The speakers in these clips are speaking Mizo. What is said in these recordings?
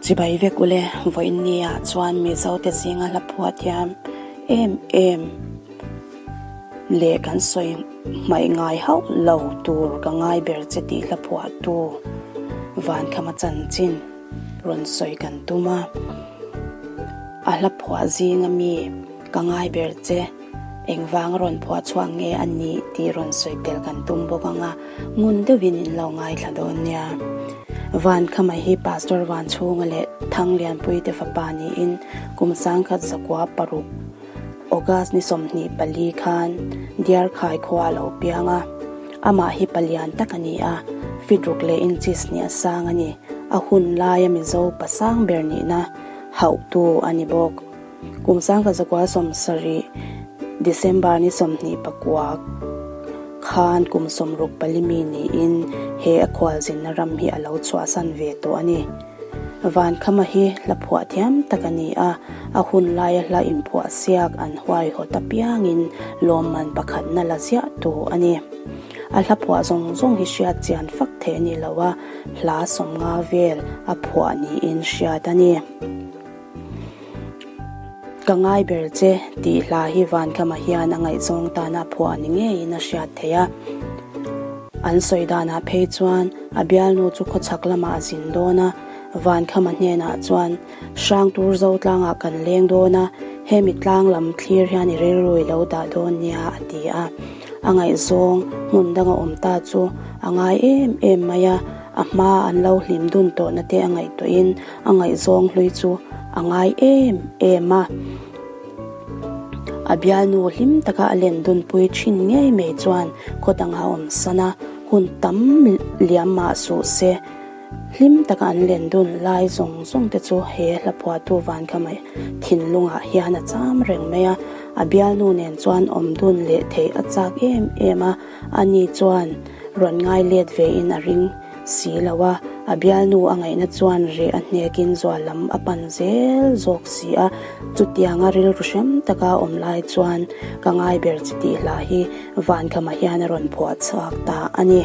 Chibai vek ule, vawiin ah chuan Mizote zinga hla phuah thiam em em leh kan sawi hmaih ngai hauh lo tur ka ngai ber che tih hla phuahtu Vankhama chanchin rawn sawi kan tum a. A hla phuah zinga mi ka ngai ber che. Engvang a rawn phuah chhuak nge a nih tih rawn sawi tel kan tum bawk ang a, ngun deuhin in lo ngaithla dawn nia. Vankhama hi Pastor Vanchhunga leh Thanglianpuite fapa niin kum sangkhat zakua paruk August ni 24 khan Diarkhai khua a lo piang a. Amah hi palian tak a ni a, feet ruk leh inches hnih a sang a ni. A hun laia Mizo pa sang ber nihna hauhtu a ni bawk. Kum sangkhat zakua 70 December ni 29 khan kum 64 mi niin he a khualzinna ram hi a lo chhuahsan ve tawh a ni. Vankhama hi hla phuah thiam tak a ni a, a hun laia hla inphuah siak an huaihawt apiangin lawmman pakhatna la ziah tu a ni. A hla phuah zawng zawng hi hriat chian fak theih a ni lo a, hla 50 vel a phuah niin hriat a ni. Ka ngai ber che tih hla hi Vankhama hian a ngaihzawng tana phuah ni ngeiin a hriat theih a. An sawi danah phei chuan a bialnu chu khawchhak lamah a zin dawn a, Vankhama hnenah chuan Hrangtur Zotlangah kan leng dawn a, hemi tlang lam thlir hian i rilru i lo dah dawn nia a ti a. A ngaihzawng hmun danga awm ta chu a ngai em em mai a, a hma an lo hlim dun tawhna te a ngaihtuahin A ngaihzawng hlui chu a ngai em em a, a bialnu hlim taka a len dunpui thin ngei mai chuan khaw danga awm san a, hun tam liam mah suh se, hlim taka an len dun lai zawng zawng te chu he hla phuahtu Vankhama thinlungah hian a cham reng mai a, a bialnu nen chuan awm dun leh theih a chak em em a, ani chuan rawn ngai let ve in a ring. Si lo a, a bialnu a ngaihna chuan reh a hnekin zual lam a pan zel zawk si a, chutianga rilru hrem taka a awm lai chuan ka ngai ber chi tih hla hi Vankhama hian a rawn phuah chhuak ta a ni.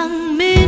Ang min.